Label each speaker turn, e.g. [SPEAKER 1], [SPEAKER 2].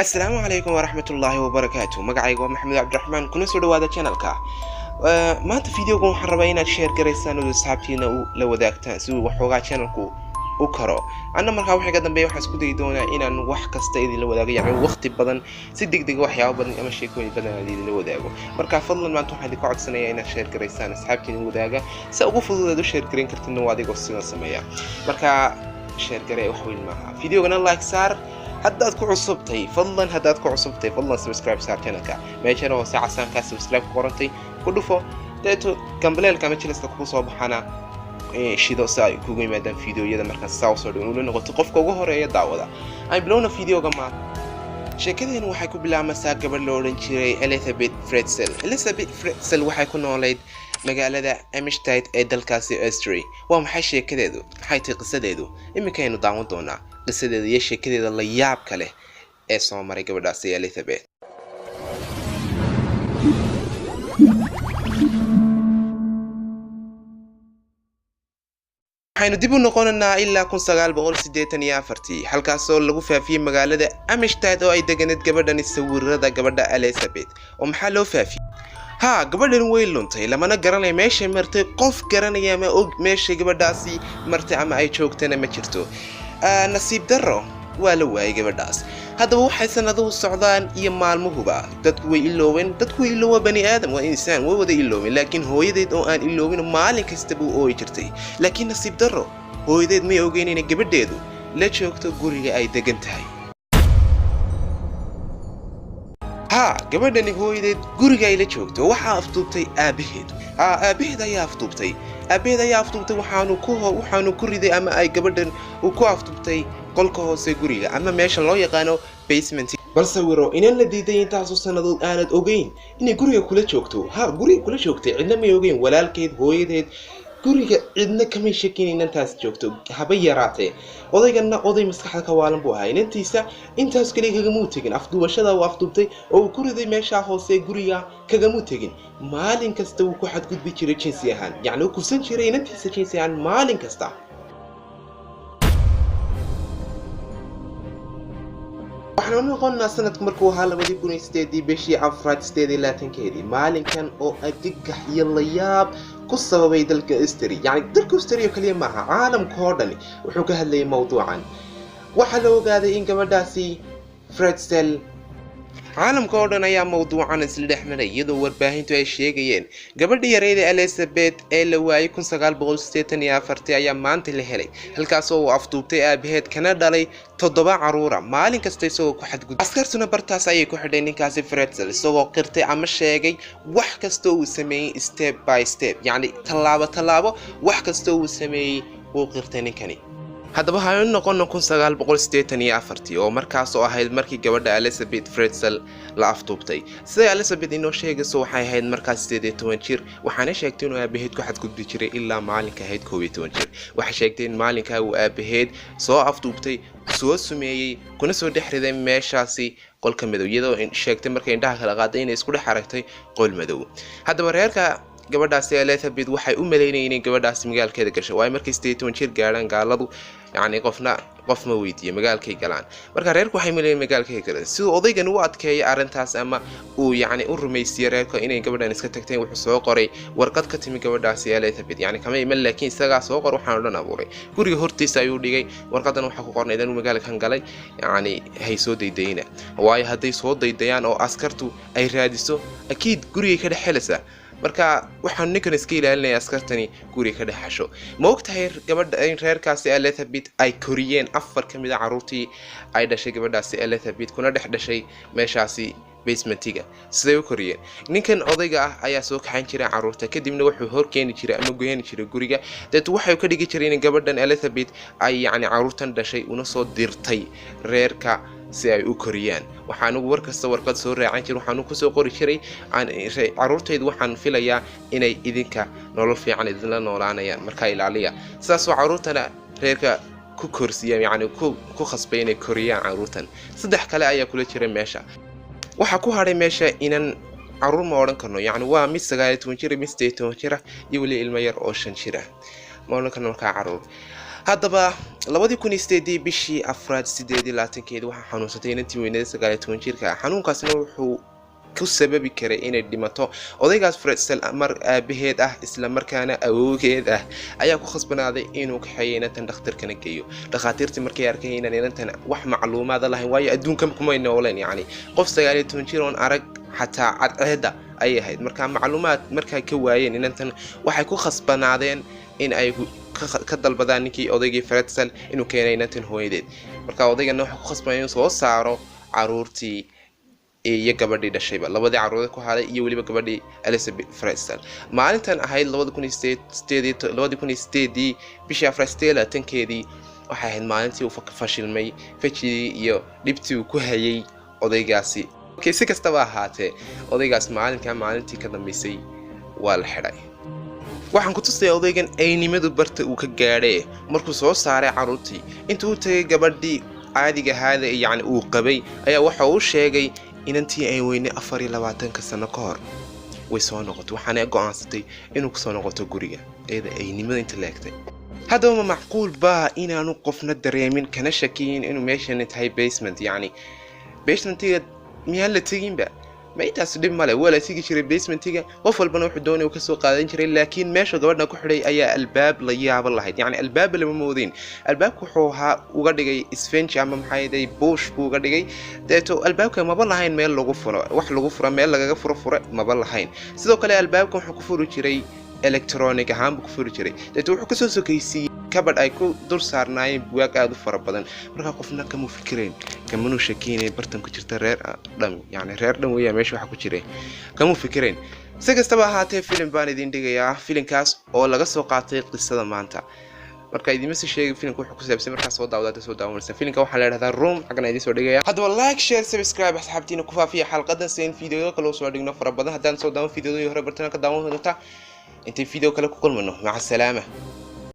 [SPEAKER 1] Asalaamu calaykum waraxmatullaahi wabarakaatu. Magacayga waa Maxamed Cabdiraxmaan, kuna soo dhawaada channelka. Maanta videogan waxaan rabaa inaad share garaysaan oo asxaabtiina la wadaagtaan si uu waxoogaa channelku u karo. Anna markaa wixii ka dambeeya waxaan isku dayi doonaa inaan wax kasta idinla wadaago, yacni waqti badan, si degdega, waxyaabo badan ama sheekooyin badan aan idinla wadaago. Marka fadlan maanta waxaan idinka codsanayaa inaad share garaysaan, asxaabtiina wadaaga. Si ugu fudud aad u share garayn kartidna waa adigoo sidan sameeya. Marka share garee, wax weyn maaha. Videogana like saar. Haddaad ku cusubtay fadlan, haddaad ku cusubtay fadlan subscribe saar channelka. Meeshana hoose casaankaa subscribe ku qorantay ku dhufo, deeto gambaleelka ama jiliska kugu soo baxana shido si ay kugu yimaadaan videoyada markaan saa usoo dhigan, ula noqoto qofka ugu horeeya daawada. Aan bilowna videoga. Maanta sheekadeenu waxay ku bilaabmaysaa gabadh la odhan jiray Elizabeth Fretzel. Elizabeth Fretzel waxay ku noolayd magaalada Amstetten ee dalkaasi Austria. Waa maxay sheekadeedu? Maxay tahay qisadeedu? Iminkaynu daawan doonaa qisadeeda iyo sheekadeeda la yaabka leh ee soo maray gabadhaasi Elizabeth. Waxaynu dib u noqonaynaa ilaa 1984-tii, halkaasoo lagu faafiyey magaalada Amstetten oo ay deganeed gabadhani sawirada gabadha Elizabeth. Oo maxaa loo faafiyey? Haa, gabadhan way luntay, lamana garanaya meeshay martay. Qof garanaya ama og meeshay gabadhaasi martay ama ay joogtana ma jirto. Nasiib darro, waa la waayay gabadhaas. Haddaba waxay sanaduhu socdaan iyo maalmuhuba, dadku way iloobeen. Dadku way iloowaa, bani aadam waa insaan, way wada iloobeen. Laakiin hooyadeed oo aan iloobin, maalin kastaba u ooyi jirtay. Laakiin nasiib darro, hooyadeed may ogeyn inay gabadheedu la joogto guriga ay degan tahay. Haa, gabadhani hooyadeed guriga ay la joogto waxaa afduubtay aabaheed. Haa, aabaheed ayaa afduubtay, aabaheed ayaa afduubtay. Waxaanu ku riday ama ay gabadhan uu ku afduubtay qolka hoose guriga ama meesha loo yaqaano basement. Bal sawiro inan la diiday intaasoo sannadood aanad ogeyn inay guriga kula joogto. Ha, guriga kula joogtay, cidna may ogeyn, walaalkeed, hooyadeed, guriga cidna kamay shakin inantaas joogto haba yaraatee. Odayganna oday maskaxda ka waalan buu ahaa. Inantiisa intaas kaliya kagamuu tegin afduubashada uu afduubtay oo uu ku riday meeshaa hoose guriga, kagamuu tegin. Maalin kasta wuu ku xadgudbi jiray jinsi ahaan, yacni uu kufsan jiray inantiisa jinsi ahaan maalin kasta. Waxaanu noqonnaa sanadku markuu ahaa 2008-dii, bishii afraad 28-keedii, maalinkan oo argagax iyo layaab ku sababay dalka Austria. Yacni dalka Austria kaliya maaha, caalamka oo dhani wuxuu ka hadlayay mawduucan. Waxaa la ogaaday in gabadhaasi Fretzel, caalamka oo dhan ayaa mawduucan isla dhex maray, iyadoo warbaahintu ay sheegayeen gabadha yareyda Elizabeth ee la waayay 1984-tii ayaa maanta la helay, halkaasoo uu afduubtay aabaheed, kana dhalay toddoba caruura, maalin kasta isagoo ku xadgudub. Askartuna bartaas ayay ku xidhay ninkaasi Fretzel, isagoo qirtay ama sheegay wax kasta uu sameeyey, step by step, yacni tallaabo tallaabo, wax kasta uu sameeyey wuu qirtay ninkani. Haddaba haynu noqono 1984-tii, oo markaas oo ahayd markii gabadha Elizabeth Fretzel la afduubtay. Siday Elizabeth inoo sheegayso, waxay ahayd markaas 18 jir, waxaana sheegtay inuu aabaheed ku xadgudbi jiray ilaa maalinka ahayd 11 jir. Waxay sheegtay in maalinkaa uu aabaheed soo afduubtay, soo sumeeyey, kuna soo dhex riday meeshaasi qolka madow, iyadoo sheegtay markay indhaha kala qaaday inay isku dhex aragtay qol madow. Haddaba reerka gabadhaasi Elizabeth waxay u malaynayeen inay gabadhaasi magaalkeeda gashay, waayo markay 18 jir gaadhaan gaaladu, yacni qofna qof ma weydiiyo, magaalkay galaan. Marka reerku waxay malaynayeen magaalkay galaan. Siduu odaygan u adkeeyay arrintaas ama uu yacni u rumaysiiyey reerka inay gabadhan iska tagteen, wuxuu soo qoray warqad ka timi gabadhaasi Elizabeth. Yacni kama iman, laakiin isagaa soo qor. Waxaan o dhan abuuray, guriga hortiisa ayuu dhigay. Warqadan waxaa ku qornayd inuu magaalkan galay, yacni hay soo daydayna, waayo hadday soo daydayaan oo askartu ay raadiso, akiid gurigay ka dhex helaysaa. Marka waxaanu ninkan iska ilaalinaya askartani guriga ka dhex hasho. Ma ogtahay gabadha in reerkaasi Elizabeth ay koriyeen afar ka mid a carruurtii ay dhashay gabadhaasi Elizabeth, kuna dhex dhashay meeshaasi basementiga? Siday u koriyeen? Ninkan odayga ah ayaa soo kaxayn jiray carruurta, kadibna wuxuu hor keeni jiray ama goyani jiray guriga. Deet waxay ka dhigi jiray in gabadhan Elizabeth ay yacni carruurtan dhashay, una soo dirtay reerka si ay u koriyaan. Waxaanugu war kasta warqad soo raacan jiray, waxaanu kusoo qori jiray: "Carruurtaydu waxaan filayaa inay idinka nolol fiican idinla noolaanayaan, markaa ilaaliya." Sidaasoo carruurtana reerka ku korsiiya, yacni ku khasbay inay koriyaan carruurtan. Saddex kale ayaa kula jira meesha. Waxaa ku hadhay meesha inan carruur ma odhan karno, yacni waa mid 19 jira, mid 18 jira iyo weli ilmo yar oo 5 jira. Ma odhan karno markaa carruur. Haddaba 2008-dii bishii afraad 28-keedii waxaa xanuunsatay inantii weynada 19 jirka ah. Xanuunkaasna wuxuu ku sababi karay inay dhimato. Odaygaas Fritzl, mar aabaheed ah isla markaana awowgeed ah, ayaa ku khasbanaaday inuu kaxeeyo inantan, dhakhtarkana geeyo. Dhakhaatiirtii markay arkay inaan inantan wax macluumaada lahayn, waayo adduunka kumay nooleen, yacni qof 19 jir oon arag xataa cadceedda ayay ahayd, marka macluumaad markaa ka waayeen inantan, waxay ku khasbanaadeen in ay ka dalbadaan ninkii odaygii Fritzl inuu keenay inantan hooyadeed. Marka odaygana wuxuu ku khasbanay inuu soo saaro caruurtii iyo gabadhii dhashayba, labadii caruureed ku haday iyo weliba gabadhii Elizabeth Fritzl. Maalintan ahayd 2008-dii bishii afraad 28-keedii waxay ahayd maalintii uu fashilmay fajidii iyo dhibtii uu ku hayay odaygaasi. Okay, si kastaba ahaatee, odaygaas maalinkaa maalintii ka dambeysay waa la xidhay. Waxaan ku tusaya odaygan aynimadu barta uu ka gaadhay. Markuu soo saaray carruurtii, intuu u tagay gabadhii caadiga ahaada, yacni uu qabay, ayaa waxa uu sheegay inantii ay weynay 24-ka sano ka hor way soo noqotay, waxaana go'aansatay inuu kusoo noqoto guriga iyada. Aynimada inta la egtay! Haddaba ma macquul baa inaanu qofna dareemin kana shakiyin inuu meeshani tahay basement? Yacni basementiga miyaan la teginba? Ma intaas dhib male, waa la tegi jiray basementiga, qof walbana wuxuu doonaya uu kasoo qaadan jiray. Laakiin meesha gabadha ku xidhay ayaa albaab la yaabo lahayd, yacni albaabba lama moodin. Albaabku wuxuu ahaa uga dhigay sfench ama maxaa bush buu uga dhigay. Deeto albaabka maba lahayn meel lagu furo, wax lagu furo, meel lagaga furo fure maba lahayn. Sidoo kale albaabka wuxuu ku furi jiray electronic ahaan buu ku furi jiray. Deeto wuxuu kasoo sokaysiiyey kabadh ay ku dul saarnaayeen buwaag aada u fara badan. Markaa qofna kama fikirayn, kamanuu shakeynayn bartan ku jirta reer dham, yacni reer dhan weeyaa meesha waxa ku jiray, kamuu fikirayn. Si kastaba ahaatee, filim baan idin dhigayaa, filimkaas oo laga soo qaatay qisada maanta. Marka idima sii sheegay filimka wuxuu ku saabsan, markaa soo daawadaata soo daawanaysa. Filimka waxaa la idhahdaa Room, xaggana idiin soo dhigaya. Haddaba like, share, subscribe, asxaabtiina ku faafiya xalqadan si in fiidiyoyo kale usoo dhigno fara badan. Haddaan soo daawan fiidiyoyadii hore, bartana ka daawan doontaa. Intay video kale ku kulmano, maca salaama.